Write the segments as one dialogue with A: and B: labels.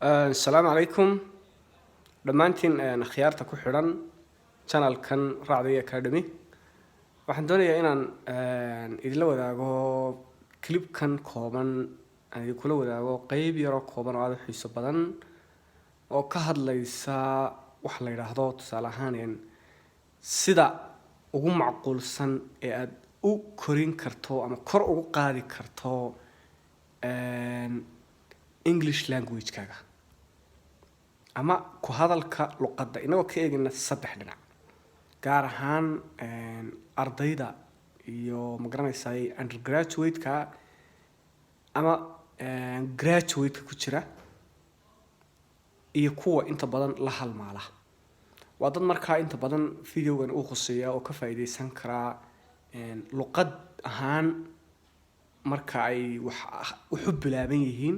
A: Asalaamu calaykum dhammaantiin akhyaarta ku xidhan channelkan Raacday Academy. Waxaan doonayaa inaan idinla wadaago clipkan kooban, aan idinkula wadaago qeyb yaroo kooban oo aada u xiiso badan oo ka hadlaysa waxa la yidhaahdo, tusaale ahaan, sida ugu macquulsan ee aada u korin karto ama kor ugu qaadi karto English language-kaaga ama ku hadalka luqadda, inagoo ka eegayna saddex dhinac, gaar ahaan ardayda iyo, ma garanaysaay, undergraduate-ka ama graduate-ka ku jira iyo kuwa inta badan la halmaala. Waa dad markaa inta badan videogan uu khuseeya oo ka faa'iideysan karaa luqad ahaan marka ay wax waxu bilaaban yihiin,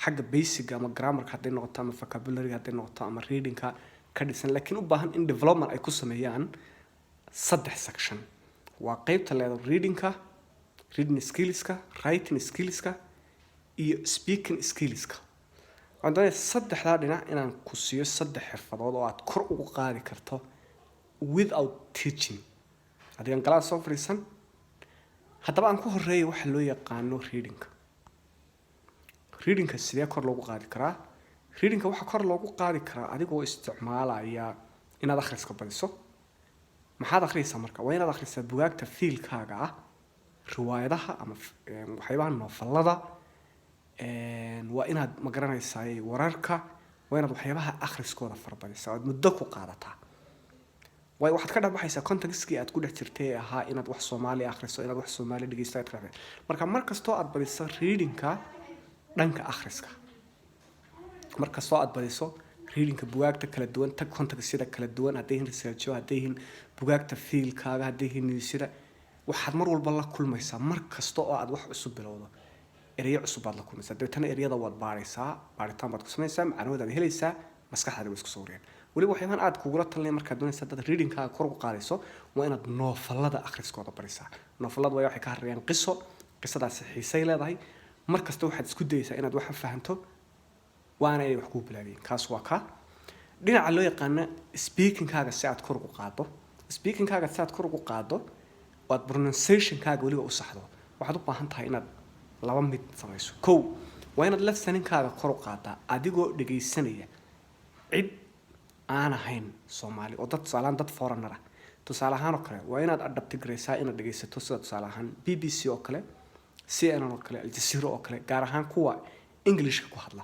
A: xagga basic ama grammarka hadday noqoto ama vocabulary hadday noqoto ama readingka ka dhisan, laakiin u baahan in development ay ku sameeyaan saddex section. Waa qeybta leedo readingka, reading skillska, writing skillska iyo speaking skillska. Waxaan doonaya saddexdaa dhinac inaan ku siiyo saddex xirfadood oo aad kor ugu qaadi karto without teaching, adigan class soo fadhiisan. Haddaba aan ku horeeya waxa loo yaqaano readingka. Readingka sidee kor loogu qaadi karaa? Readingka waxaa kor loogu qaadi karaa adigoo isticmaalaya inaad akhriska badiso. Maxaad akhriyaysaa marka? Waa inaad akhrisaa bugaagta fieldkaaga ah, riwaayadaha ama waxyaabaha novelada. Waa inaad, ma garanaysaa, wararka, waa inaad waxyaabaha akhriskooda farabadisaa, aad muddo ku qaadataa. Waayo, waxaad ka dhexbaxaysaa contextkii aad ku dhex jirtay ee ahaa inaad wax Soomaali akhriso, inaad wax Soomaali dhegeysto aad ka dhex. Marka mar kastoo aad badiso readingka, dhanka akhriska, mar kastoo aad badiso readingka, bugaagta kala duwan, tag contextyada kala duwan, hadday yihiin researcho, hadday yihiin bugaagta fieldkaaga, hadday yihiin newsyada, waxaad mar walba la kulmaysaa, mar kasta oo aad wax cusub bilowdo, ereyo cusub baad la kulmaysaa. Dabeetana ereyada waad baaraysaa, baaritaan baad ku samaysaa, macnahoodaad helaysaa, maskaxdaada way isku sawireen. Weliba waxyaabahan aad kugula talinaya markaad doonaysa dad readingkaaga kor ugu qaadayso waa inaad novelada akhriskooda barisaa. Novelada waa waxay ka hadlayaan qiso, qisadaasi xiisay leedahay. Mar kasta waxaad isku dayaysaa inaad wax fahanto, waana inay wax kuu bilaabiyeen. Kaas waa ka dhinaca loo yaqaano speakingkaaga. Si aad kor ugu qaaddo speakingkaaga, si aad kor ugu qaaddo oo aad pronunciationkaaga weliba u saxdo, waxaad u baahan tahay inaad laba mid samayso. Kow, waa inaad listeningkaaga kor u qaadaa adigoo dhegaysanaya cid aan ahayn Soomaali oo dad, tusaaleahaan, dad foreigner ah. Tusaale ahaan oo kale, waa inaad adapt garaysaa inaad dhegaysato sida, tusaale ahaan, BBC oo kale, CNN oo kale, Aljazeera oo kale, gaar ahaan kuwa Englishka ku hadla.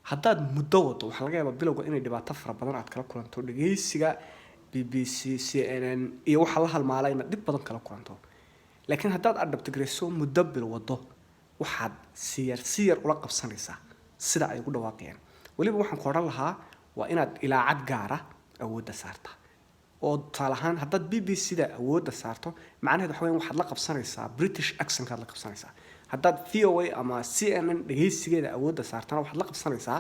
A: Haddaad muddo wado, waxaa laga yaabaa bilowga inay dhibaato fara badan aad kala kulanto dhegaysiga BBC, CNN iyo waxa la halmaala, inaad dhib badan kala kulanto. Laakiin haddaad adapt garayso, muddo bil wado, waxaad si yar si yar ula qabsanaysaa sida ay ugu dhawaaqayaan. Weliba waxaan ku odhan lahaa waa inaad ilaacad gaara awoodda saarta oo, tusaale ahaan, haddaad BBC da awoodda saarto, macnaheed waxa weyan waxaad la qabsanaysaa British accentkaad la qabsanaysaa. Haddaad VOA ama CNN dhegaysigeeda awoodda saartana, waxaad la qabsanaysaa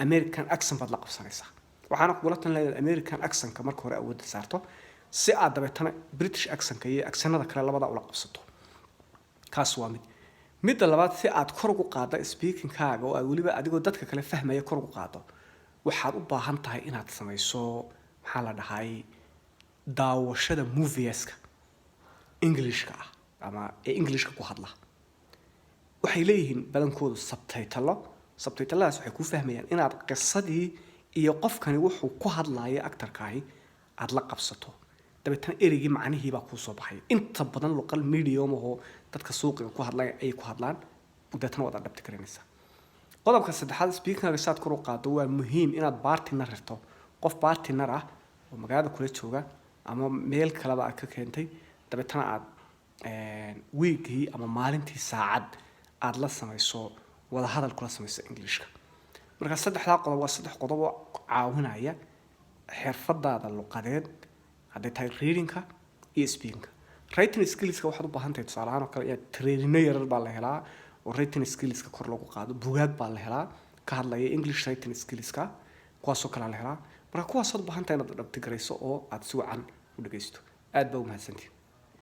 A: American accent baad la qabsanaysaa. Waxaana kugula talin lahaa inaad American accentka marka hore awoodda saarto, si aad dabeetana British accentka iyo accentada kale labada ula qabsato. Kaas waa mid. Midda labaad, si aad kor ugu qaaddo speakingkaaga oo aad weliba adigoo dadka kale fahmaya kor ugu qaaddo, waxaad u baahan tahay inaad samayso, maxaa la dhahay, daawashada movieska Englishka ah ama ee Englishka ku hadla. Waxay leeyihiin badankoodu subtitle. Subtitladaas waxay ku fahmayaan inaad qisadii iyo qofkani wuxuu ku hadlayo, actorkaahi, aada la qabsato. Dabeetana ereygii macnihii baa kuu soo baxay. Inta badan luqal medium ahoo dadka suuqiga ku hadlaya ayay ku hadlaan, dabeetana waad adapt garanaysaa. Qodobka saddexaad, speakingaaga saad kor u qaado, waa muhiim inaad partner rarto, qof partner ah oo magaalada kula jooga ama meel kaleba aad ka keentay. Dabeetana aad wiigii ama maalintii saacad aada la samayso, wada hadal kula samayso Englishka. Marka saddexdaa qodob waa saddex qodob oo caawinaya xirfadaada luqadeed, hadday tahay readingka iyo speakingka. Writing skillska waxaad u baahan tahay, tusaale ahaan oo kale, inaad trainino yarar baa la helaa oo writing skillska kor loogu qaado. Bugaag baa la helaa ka hadlaya English writing skillska, kuwaasoo kalea la helaa. Marka kuwaasaad u baahan tahay inaad adapt garayso oo aada si wacan u dhegeysto. Aad baa u mahadsantihin.